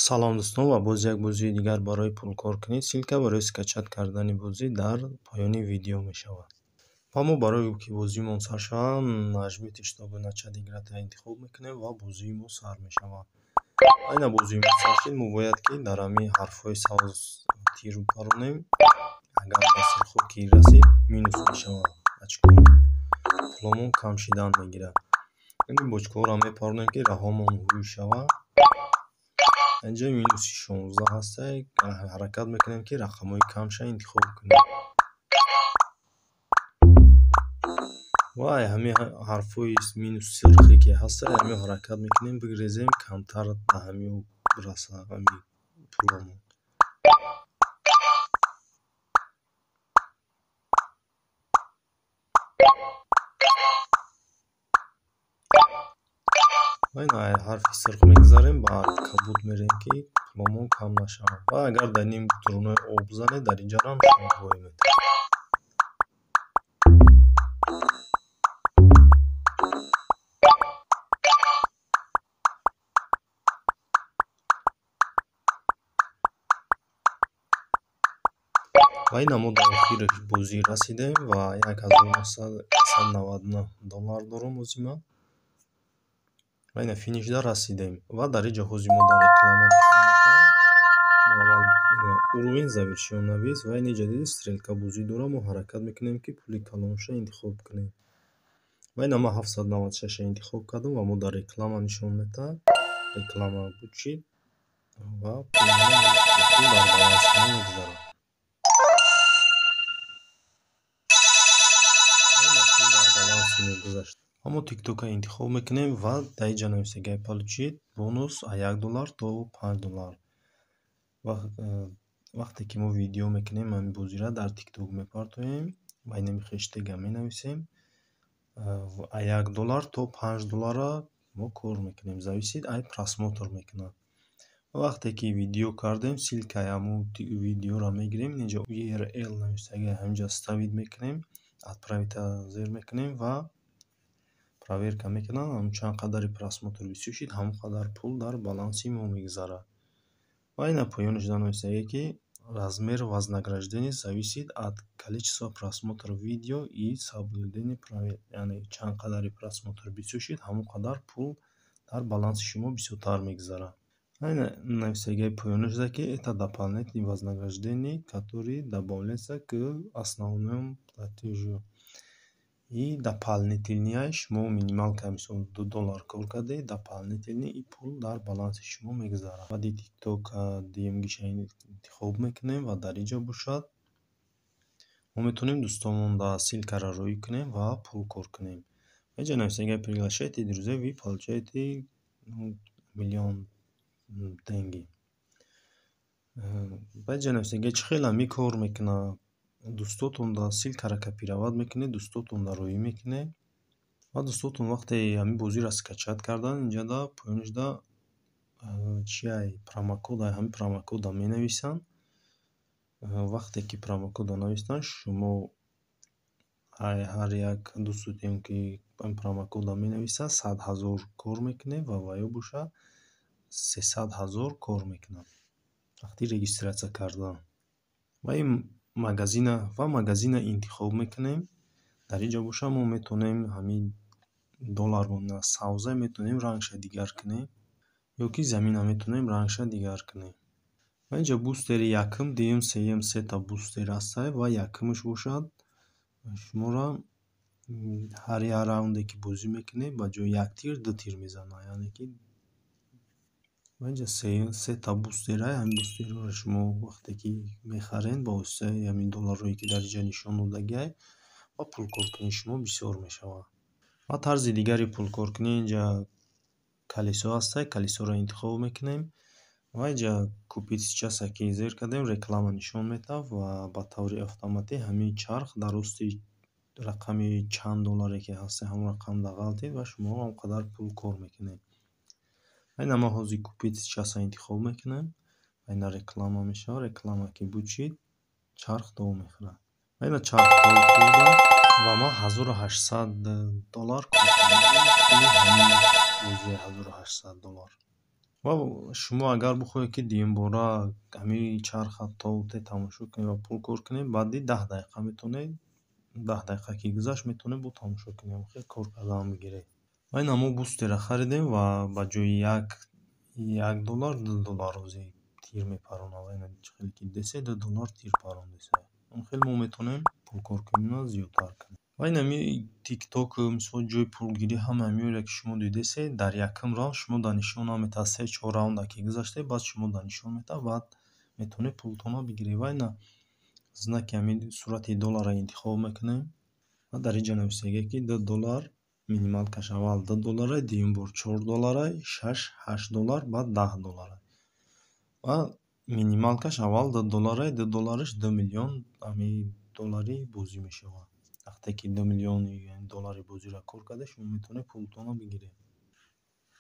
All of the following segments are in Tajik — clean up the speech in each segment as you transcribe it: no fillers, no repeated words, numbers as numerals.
Салом дӯстон ва боз як бозии дигар барои пулкор кунед. Ссылка барои скачать кардани бозӣ дар поёни видео мешавад. Ва мо барои ки бозиимон сар шавад, нажмите, чтобы начать играть интихоб мекунем ва бозии мо сар мешавад. Айна бозии мо сар шуд, мо бояд ки дар ҳамин ҳарфҳои сабз тир паронем. Агар ба сурхо ки расид, минус мешавад очкомон. Пуломон кам шидан мегирад. Ин бочкаҳоро мепаронем, ки раҳомон ҳуй шавад. Инҷа минуси 16 ҳастай. Ҳаракат мекунем, ки рақамҳои камша интихоб кунем. Ва ҳамин ҳарфҳои минус сурхе ки ҳастай, ҳамин ҳаракат мекунем, бигрезем, камтар ба ҳамин бираса ҳамин пуломон. Ва ин ҳарфи сурх мегузарем, ба кабуд мерем, ки пуломон кам нашавад. Ва агар дар ним турунои об бизанед, дар инҷарам шумо бой метавонед. Ва ина мо дар охири бозӣ расидем ва 1999 доллар дорум ҳози ман. Ва ина финишда расидем ва дар инҷа ҳози мо дар реклама нишон медиҳад. Аввал уровень завершён навис ва ин инҷа дидед, стрелка бозӣ дорад. Мо ҳаракат мекунем, ки пули калонша интихоб кунем. Ва ина ман 796 интихоб кардам ва мо дар реклама нишон медиҳад. Реклама бучид ва пул дар баланси мо мегузарад. Пул дар баланси мо гузашт. Мо тиктока интихоб мекунем ва дар инҷа нависагиҳои получить бонус аз 1 доллар то 5 доллар. Вақте ки мо видео мекунем, ҳамин бозиро дар тикток мепартоем ва инами хештега менависем. Аз 1 доллар то 5 долларра мо кор мекунем. Зависит ай просмотр мекунад. Вақте ки видео кардем, ссылкаи ҳамун видеоро мегирем, инҷа URL нависагиҳои ҳаминҷа ставить мекунем, отправить зер мекунем ва проверка мекунанд. Ҳамун чанд қадари просмотр бисёр шид, ҳамон қадар пул дар баланси мо мегузарад. Ва ина поёнаш нависагиҳое, ки размер вознаграждения зависит от количества просмотров видео и соблюдения правил. Яъне чанд қадари просмотр бисёр шид, ҳамон қадар пул дар баланси шумо бисёртар мегузарад. Ина нависагиҳои поёнашда, ки это дополнительные вознаграждения, которые добавляются к основному платежу. И дополнительныяш шумо минималка, мисол, 2 доллар кор кардед, дополнительный и пул дар баланси шумо мегузарад. Баъди тикток дуюмгиша интихоб мекунем ва дар инҷо бошад, мо метавонем дӯстонмон ссылкаро рӯй кунем ва пул кор кунем. Инҷа нависагиҳои приглашайте друзей, вы получаете миллион деньги. Баъд инҷа нависагиҳои чӣ хел ҳамин кор мекунад. Дӯстотонда ссылкаро копировать мекунед, дӯстотонда рӯй мекунед ва дӯстотон вақте ҳамин бозиро скачать карданд, инҷада поёнашда чиай промокод, ҳамин промокода менависанд. Вақте ки промокода навистанд, шумо ҳар як дӯстотон ки ҳамин промокода менависад, 100 000 кор мекунед ва ваё бошад, 300 000 кор мекунад вақти регистрация кардан. Ва ин магазина ва магазина интихоб мекунем. Дар инҷа бошад, мо метавонем ҳамин доллармон сабза, метавонем рангша дигар кунем ё ки замина метавонем рангша дигар кунем. Ва инҷа бустери якум, дуюм, сеюм, сета бустер ҳастай ва якумаш бошад, шуморо ҳар як раунде ки бозӣ мекунед, ба ҷои як тир ду тир мезанад. Яъне ки ва инҷа сета бустерай. Ҳамин бустерҳоро шумо вақте ки мехаред ба воситаи ҳамин долларҳое, ки дар инҷа нишон додагиай, ва пулкоркунии шумо бисёр мешавад. Ва тарзи дигари пулкоркунӣ инҷа колесо ҳастай. Колесоро интихоб мекунем ва инҷа купить сейчас ки зер кардем, реклама нишон медиҳад ва ба таври автоматӣ ҳамин чарх дар рости рақами чанд долларе ки ҳастай, ҳамон рақам дағалтед ва шумо ҳам қадар пул кор мекунед. Ина ман ҳозир купить сейчас интихоб мекунам. Ина реклама мешавад. Реклама ки бучид, чарх давом мехӯрад. Ина чарх давом хӯрда ва ман 1800 доллар кор кардам. Пули ҳамин бозии 1800 доллар. Ва шумо агар бихоҳед, ки дуюмбора ҳамин чарха то тамошо кунед ва пул кор кунед, баъди 10 дақиқа метавонед, 10 дақиқа ки гузашт, метавонед бо тамошо кунед, хел кор кардан бигиред. Ва ина мо бустерро харидем ва ба ҷои як доллар 2 доллар рӯзи тир мепаронад. Ва ина чӣ хеле ки дидесед, 2 доллар тир парондеса. Хеле мо метавонем пулкор кунем, зиёдтар кунем. Ва ин ҳами Тикток, мисол, ҷои пулгирӣ, ҳама ҳамиёре ки шумо дидесед, дар якум раунд шумо дар нишон наметаҳад, се чор раунда ки гузаштед, баъд шумо дар нишон метаҳад, баъд метавонед пултонро бигиред. Ва ина знаки ҳамин сурати долларро интихоб мекунем ва дар инҷа нависагиа, ки 2 доллар минималкаш, аввал 2 доллара, дуюм бор 4 доллара, шаш, 8 доллар, баъд 10 доллара. Ва минималкаш аввал 2 доллара, 2 доллараш 2 миллион ҳамин доллари бозӣ мешавад. Вақте ки 2 миллиони доллари бозиро кор кардед, шумо метавонед пултонро бигиред.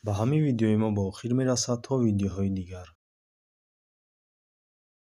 Ба ҳамин видеои мо ба охир мерасад. То видеоҳои дигар.